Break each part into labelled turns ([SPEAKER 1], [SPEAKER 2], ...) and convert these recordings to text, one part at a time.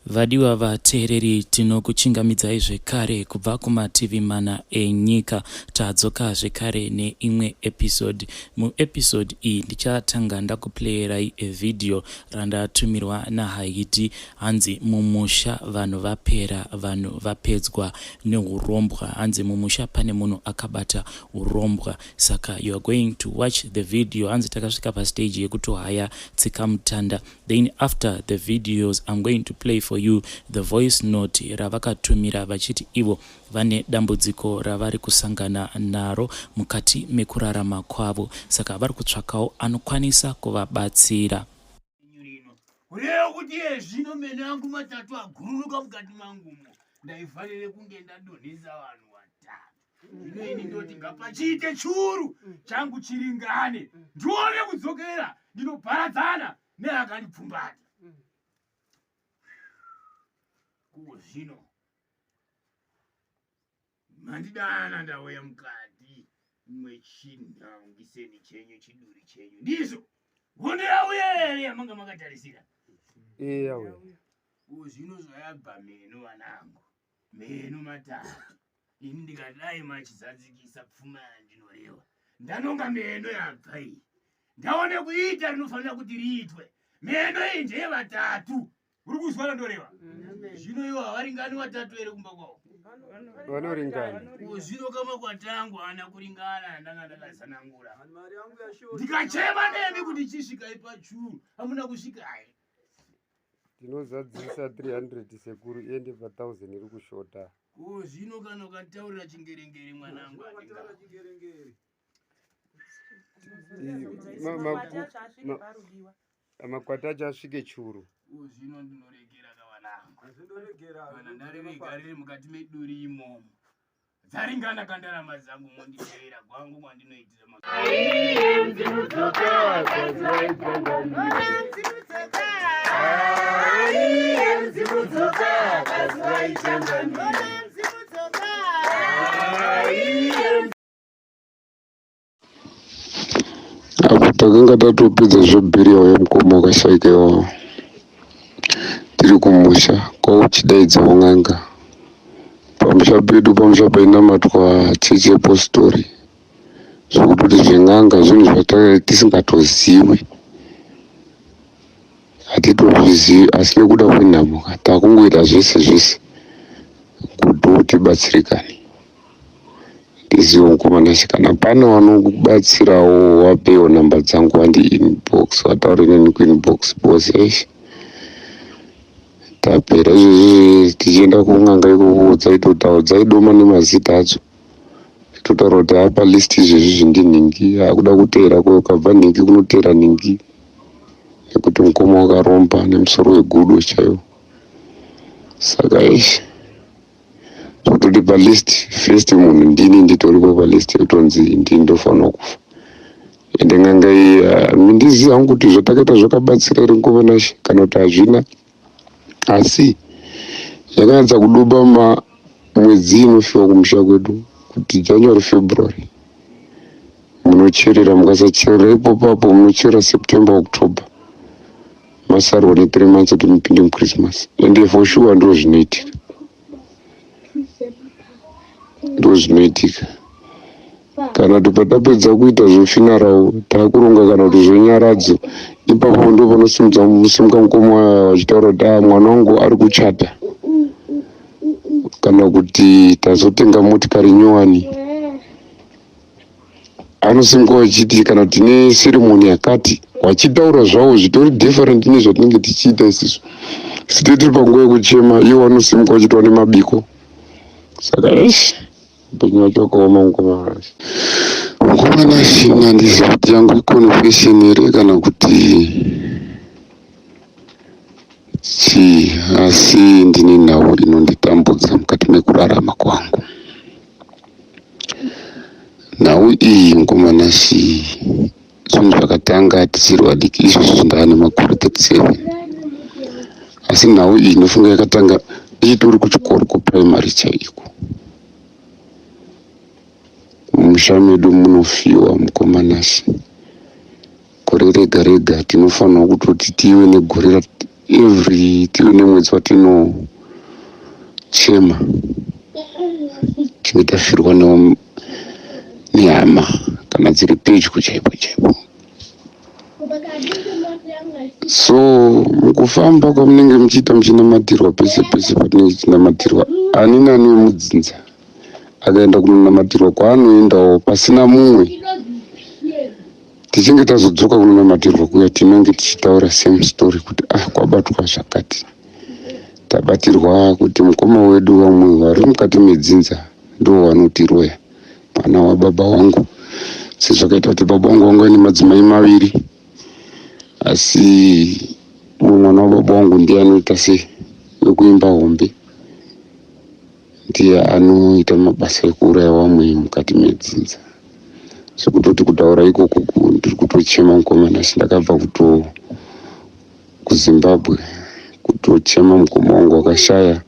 [SPEAKER 1] Vadiwa vateereri, tinokuchingamidzai zvekare kubva kumativi mana enyika. Tadzoka zvekare neimwe episode. Muepisode iyi ndichatanga ndakuplayerai video randatumirwa naHaidi. Hanzi mumusha vanhu vapera, vanhu vapedzwa neurombwa. Hanzi mumusha pane munhu akabata urombwa. Saka you are going to watch the video. Hanzi takasvika pastage yekutohaya tsikamutanda. Then after the videos I'm going to play for you the voice note ravakatumira vachiti ivo vane dambudziko ravari kusangana naro mukati mekurarama kwavo, saka vari kutsvakawo anokwanisa kuvabatsira.
[SPEAKER 2] Kureva kuti iye zvino meno angu matatu agururuka mukati mangumo, ndaifanire kunge ndadonhesa vanhu vatatu. Zvino ini ndoti ngapachiite churu changu chiringane, ndione kudzokera ndinoparadzana neakandipfumbata. Ko zvino mandidana ndauya mukati mwechinhaungiseni chenyu chiduri chenyu, ndizvo hondo yauya here yamanga makatarisira?
[SPEAKER 3] Ee, yauya.
[SPEAKER 2] Ko zvino zvayabva meno vanangu, meno matatu, ini ndikadai machizadzikisa pfuma yandinoreva, ndanonga meno yabva iyi, ndaone kuita rinofanira kuti riitwe. Meno iyi ndeyevatatu, uri kuzwa randoreva? Zvino ivo havaringani vatatu here kumba kwavo?
[SPEAKER 3] Vanoringana.
[SPEAKER 2] Ko zvino kamakwati angu haana kuringana, ndanga ndakazanangura ndikachema nemi kuti chisvikai pachuru, hamuna kusvikai.
[SPEAKER 3] Tinozadzisa 300 sekuru, iende pa 1000 iri kushota.
[SPEAKER 2] Ko zvino kana ukataurira chingerengere mwanangu, handinga
[SPEAKER 3] Makwati acho asvike churu.
[SPEAKER 2] Ko zvino ndinoregera kavanangu, kana ndarirega riri mukati meduri imomo, dzaringana kandarama dzangu, monditevera gwangu kwandinoitira.
[SPEAKER 3] Apo takanga tatopedza zveburial yemukoma wakashaika iwawo, tiri kumusha kwauchidaidzawo n'anga pamusha pedu. Pamusha painamatwa chechi yepositori, zvekutoti zven'anga zvinhu zvatanga tisingatozivi, hatitozvizivi, asi nekuda kwenhamo takungoita zvese zvese kuti tibatsirikane. Ndizive mukomana, kana pane vanokubatsirawo, wapewo namba dzangu, wandi inbox, wataure neni kuinbox, because eish, tapera. Izvezvi tichienda kun'anga ikoko, dzaitotaura, dzaidoma nemazita adzo, totaura kuti apa list izvezvi zvindinhingi akuda kuteera, ukabva nhingi kunoteera nhingi, nekuti mukoma wakaromba nemusoro wegudo chaiwo. Saka eish, zvototi palist first munhu ndini nditoripo palist yekutonzi ndini ndofanirwa kufa. Ende n'anga iyi, handizivi hangu kuti zvatakaita zvakabatsira here mukomana kana kuti hazvina, asi yakanyatsa kuduba mwedzi inofiwa kumusha kwedu kuti January, February munocherera, mukasacherera ipopapo munocherera September, October, masarwa ne3 months kuti mupinde muChristmas. Ende for sure ndo zvinoitika, ndo zvinoitika. Kana kuti patapedza kuita zvefuneral, taakuronga kana kuti zvenyaradzo, ipapo ndo panosimudza mukoma vachitaura kuti a mwana wangu ari kuchata, kana kuti tazotenga motikari nyowani. Anosimuka vachiti kana tine ceremony yakati, vachitaura zvavo zvitori different nezvatinenge tichiita isusu. Site tiri panguva yekuchema, ivo vanosimuka vachitova nemabiko. Saka eish, upenyu wacho wakaoma mukomana. Mukomana, handizivi kuti yangu iconfession here kana kuti chii, asi ndine nhau inonditambudza mukati mekurarama kwangu. Nhau iyi mukomana, zvinhu zvakatanga tichiri vadiki. Izvozvi ndaane makore 37, asi nhau iyi inofunga yakatanga ndichitori kuchikoro kupuraimari chaiko. Mumusha medu munofiwa mukomana, gore rega rega tinofanirwa kutoti tive negore. Every tine mwedzi watinochema tinge tafirwa nehama kana dziri pedyo chaipo chaipo. So mukufamba kwamunenge muchiita muchinamatirwa pese pese patinenge tichinamatirwa, ani nani wemudzinza akaenda kunonamatirwa kwaanoendawo pasina mumwe, tichinge tazodzoka kunonamatirwa kuya, tinenge tichitaura same story kuti ah, kwabatwa zvakati, tabatirwa kuti mukoma wedu, vamwe vari mukati medzinza ndo vanotiroya, mwana wababa wangu, sezvakaita kuti baba wangu vanga vaine madzimai maviri, asi mumwe mwana wababa wangu ndiye anoita sei wekuimba hombe, ndiye anoita mabasa ekuuraya vamwe mukati medzinza. Sekutoti kutaura ikoko ndiri kutochema mukomana, asi ndakabva kuto kuZimbabwe kutochema mukoma wangu wakashaya.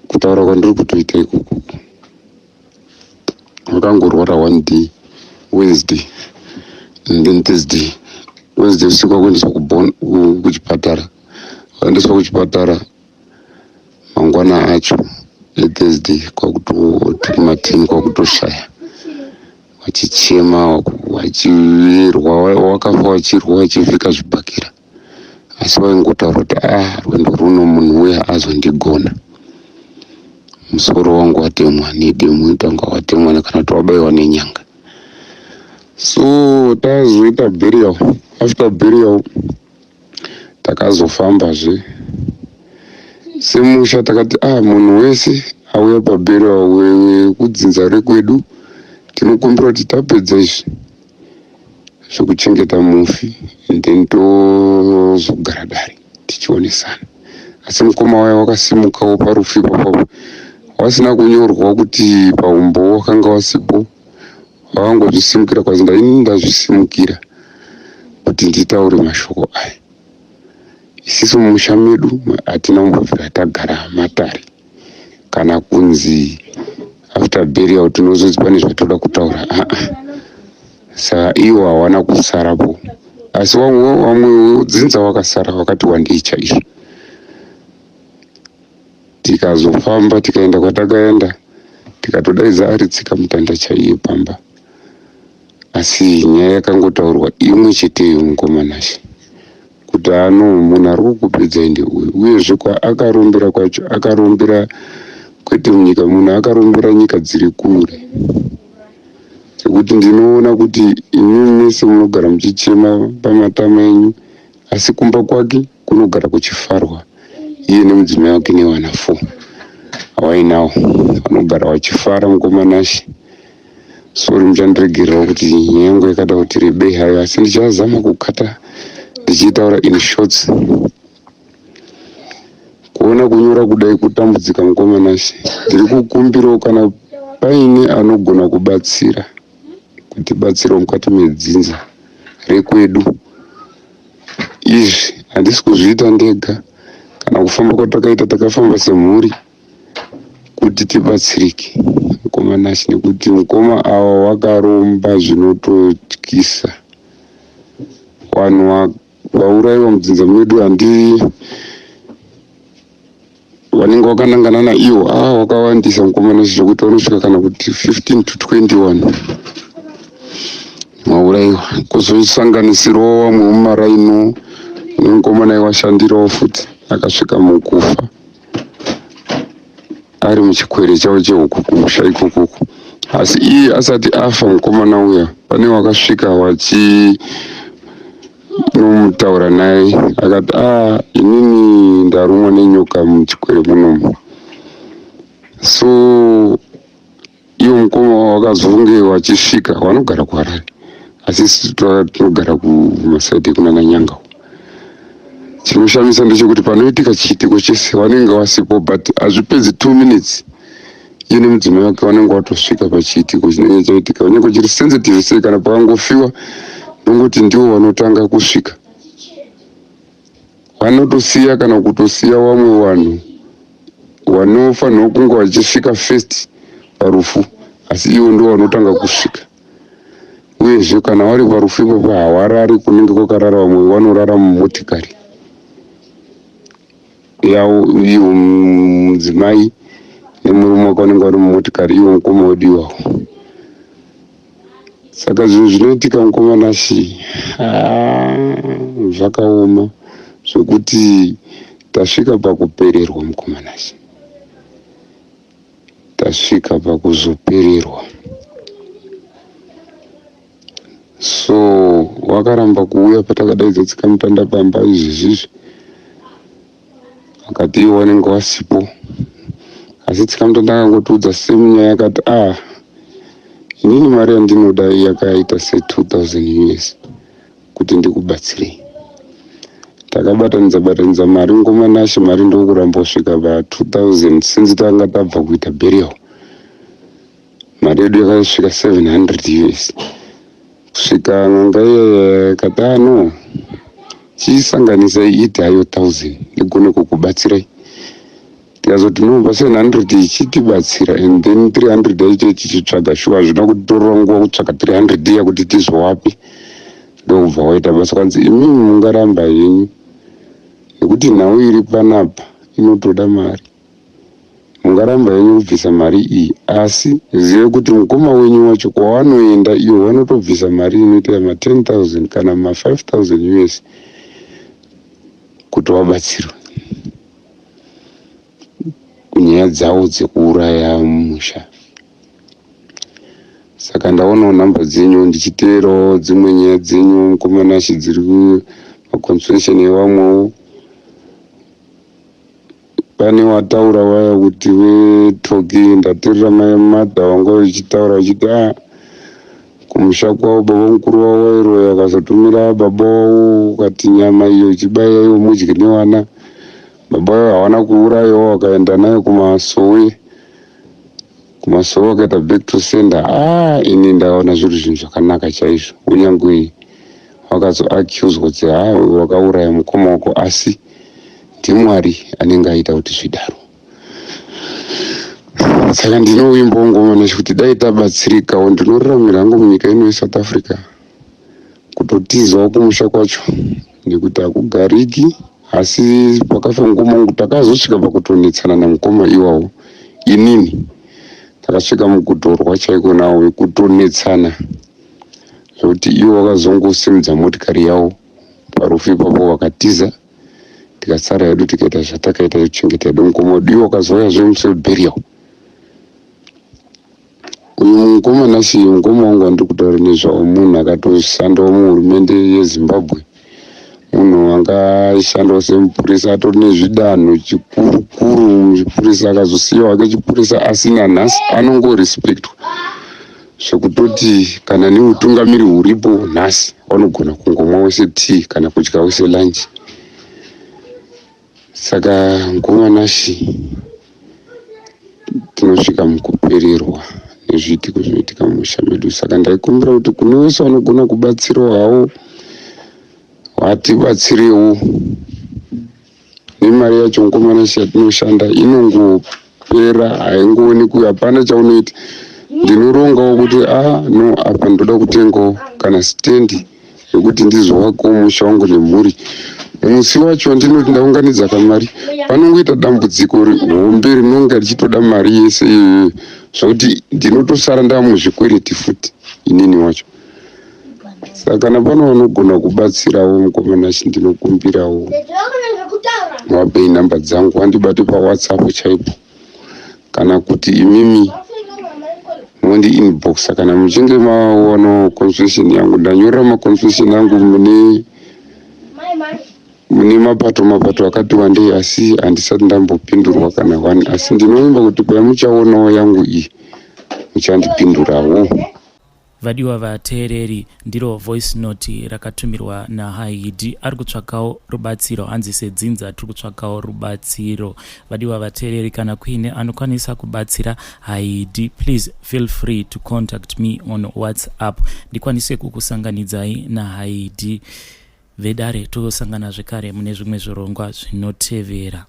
[SPEAKER 3] Kutaura kwandiri kutoita ikoko, wakangorwara one day, Wednesday and then Thursday. Wednesday usiku wakuendeswa kuchipatara, waendeswa kuchipatara. Mangwana acho eThursday kwakutoti kumatini kwakutoshaya, vachichema, vachirwa, wakafa vachirwa, vachivhika zvibhakira, asi vaingotaura kuti ah, rwendo runo munhu uya azondigona, musoro wangu watemwa nedemo, itanga watemwa kana kuti wabaiwa nenyanga. So tazoita burial. After burial takazofambazve semusha, takati ah, munhu wese auya paburial wekudzinza rekwedu, tinokumbira kuti tapedza izvi zvekuchengeta mufi and then tozogara dare tichionesana. Asi mukoma waya wakasimukawo parufu ipapapo, wasina kunyorwa kuti paumbo wakanga wasipo, wakangozvisimukira kwazi ndaini ndazvisimukira kuti nditaure mashoko aya. Isisu mumusha medu hatina kumbobvira tagara matare kana kunzi after burial tinozonzi pane zvatoda kutaura, aa. Saka iwo hawana kusarapo, asi vamwe dzinza wakasara wakati wandei chaizvo. Tikazofamba tikaenda kwatakaenda, tikatodaidza ari tsika mutanda chaiye pamba, asi nyaya yakangotaurwa imwe cheteyo, mukomanashe, kuti ano munhu ari kukupedzai ndeuyu. Uyezve kwaakarumbira kwacho, akarumbira kwete munyika muno, akarumbira nyika dziri kure, sekuti ndinoona kuti imi mese munogara muchichema pamatama enyu, asi kumba kwake kunogara kuchifarwa, iye nemudzimai wake nevana 4 havainawo, vanogara vachifara. Mukomanashe, sorry, muchandiregererawo kuti nyaya yangu yakada kuti rebei hayo, asi ndichazama kukata ndichitaura in shorts. Kuona kunyora kudai kutambudzika. Mukomanashe, ndiri kukumbirawo kana paine anogona kubatsira, kutibatsirawo mukati medzinza rekwedu. Izvi handisi kuzviita ndega, kana kufamba kwatakaita, takafamba semhuri kuti tibatsirike, mukomanashe, nekuti mukoma ava wakaromba zvinototyisa. Vanhu vaurayiwa mudzinza medu handi vanenge vakanangana naiwo, a wakawandisa, mukomanashe, zvekuti vanosvika kana kuti 15 to 21 vaurayiwa, kuzosanganisirawo vamwe mumaraino nemukomana aiwashandirawo futi, akasvika mukufa ari muchikwere chavo chehuku kumusha ikokoko. Asi iye asati afa mukomana uya, pane wakasvika wachinomutaura naye, akati a inini ndarumwa nenyoka muchikwere munomu. So iwo mukoma wakazonge wachisvika, vanogara kuHarare, asi isu tinogara kumasaidi ekunana Nyanga. Chinoshamisa ndechekuti panoitika chiitiko chese vanenge vasipo, but hazvipedzi 2 minutes, iye nemudzimai wake vanenge watosvika pachiitiko chinenge chaitika, vanenge chiri sensitive sei. Kana pakangofiwa, ndongoti ndivo vanotanga kusvika, vanotosiya kana kutosiya vamwe vanhu vanofanirwa kunge vachisvika first parufu, asi ivo ndo vanotanga kusvika. Uyezve Uyezve kana wari parufu ipapo hawarari kunenge kwakarara vamwe, vanorara mumotikari yavo, ivo mudzimai nemurume wake vanenge vari mumotikari, ivo mukoma wedu iwawo. Saka zvinhu zvinoitika mukoma Nashi, zvakaoma zvekuti tasvika pakupererwa mukoma Nashi, tasvika pakuzopererwa. So wakaramba kuuya patakadaidza tsikamutanda pamba izvezvizvi, akati iwo wanenge wasipo, asi tsikamutanda akangotiudza same nyaya, akati ah, inini mari yandinoda yakaita se2000 US kuti ndikubatsirei. Takabatanidza batanidza mari ngoma Nashe, mari ndokuramba kusvika pa2000. Since tanga tabva kuita burial, mari yedu yakasvika 700 US. Kusvika n'anga iya yakati, ah no, chisanganisai iti hayo 1000 ndigone kukubatsirai. Tikazoti no, pa700 ichitibatsira and then 300 yacho tichitsvaga. Shuwa, hazvina kutitorera nguva kutsvaga 300 iya kuti tizowapi. Ndokubva waita basa, kwanzi imimi mungaramba henyu nekuti nhau iri panapa inotoda mari, mungaramba henyu kubvisa mari iyi, asi zive kuti mukoma wenyu wacho kwawanoenda iwo vanotobvisa mari inoita ma10 000 kana ma5 000 US kuti wabatsirwe kunyaya dzavo dzekuuraya musha. Saka ndaonawo nhamba dzenyu ndichiteerawo dzimwe nyaya dzenyu mukoma Nashi, dziri maconfession evamwewo. Pane wataura waya kuti vetoki, ndateerera mai madha vanga vachitaura vachiti a kumusha kwavo baba mukuru wavo wairoya, akazotumira baba wavo ukati nyama iyo ichibaya iwo mudye nevana. Baba vavo havana kuurayiwa, vakaenda nayo kumasowe, kumasowe vakaita back to sender. Ah, ini ndakaona zviri zvinhu zvakanaka chaizvo, kunyange vakazoaccuswa kuti ha, wakauraya mukoma wako, asi ndiMwari anenge aita kuti zvidaro. Saka ndinovimbawo ngoma nechekuti dai tabatsirikawo. Ndinoraramira hangu munyika ino yeSouth Africa, kutotizawo kumusha kwacho nekuti hakugariki. Asi pakafa mukoma wangu takazosvika pakutonetsana namukoma iwawo. Inini takasvika mukutorwa chaiko nawo, kutonetsana zvekuti ivo vakazongosimudza motikari yavo parufu ipapo vakatiza, tikasara hedu tikaita zvatakaita kuchengeta hedu mukoma wedu. Iwo wakazouyazve musi weburial. Uyu mukoma Nasi, mukoma wangu wandiri kutaura nezvawo, munhu akatoshandawo muhurumende yeZimbabwe, munhu anga aishandawo semupurisa, atori nezvidanho chikurukuru muchipurisa. Akazosiyawo hake chipurisa, asi nanhasi anongorespectwa zvekutoti kana neutungamiri huripo nhasi vanogona kungomwa wese tea kana kudya wese lunch. Saka ngoma Nashi, tinosvika mukupererwa nezviitiko zvinoitika mumusha medu. Saka ndaikumbira kuti kune wese vanogona kubatsirawo hawo, vatibatsirewo nemari yacho. Ngoma Nashi, yatinoshanda inongopera, haingoonekwi, hapana chaunoita. Ndinorongawo kuti a no, apa ndoda kutengawo kana stendi yekuti ndizovakawo musha wangu nemhuri. Musi wacho wandinoti ndaunganidza kamari, panongoita dambudziko hombe rinonga richitoda mari yese iyoyo, zvokuti ndinotosara ndava muzvikwereti futi inini wacho. Saka kana pano vanogona kubatsirawo mukoma Nashi, ndinokumbirawo wapei nhamba dzangu, wandibate paWhatsApp chaipo, kana kuti imimi mondi inboxa kana muchinge maonawo confession yangu. Ndanyora maconfession angu mune mapato mapato akati wandei, asi handisati ndambopindurwa kana one. Asi ndinovimba kuti pamuchaonawo yangu iyi muchandipindurawo.
[SPEAKER 1] Vadiwa vateereri, ndiro voice note rakatumirwa naHaidi. Ari kutsvakawo rubatsiro, hanzi sedzinza tiri kutsvakawo rubatsiro. Vadiwa vateereri, kana kuine anokwanisa kubatsira Haidi, please feel free to contact me on WhatsApp, ndikwanise kukusanganidzai naHaidi. Vedare, tosangana zvekare mune zvimwe zvirongwa zvinotevera.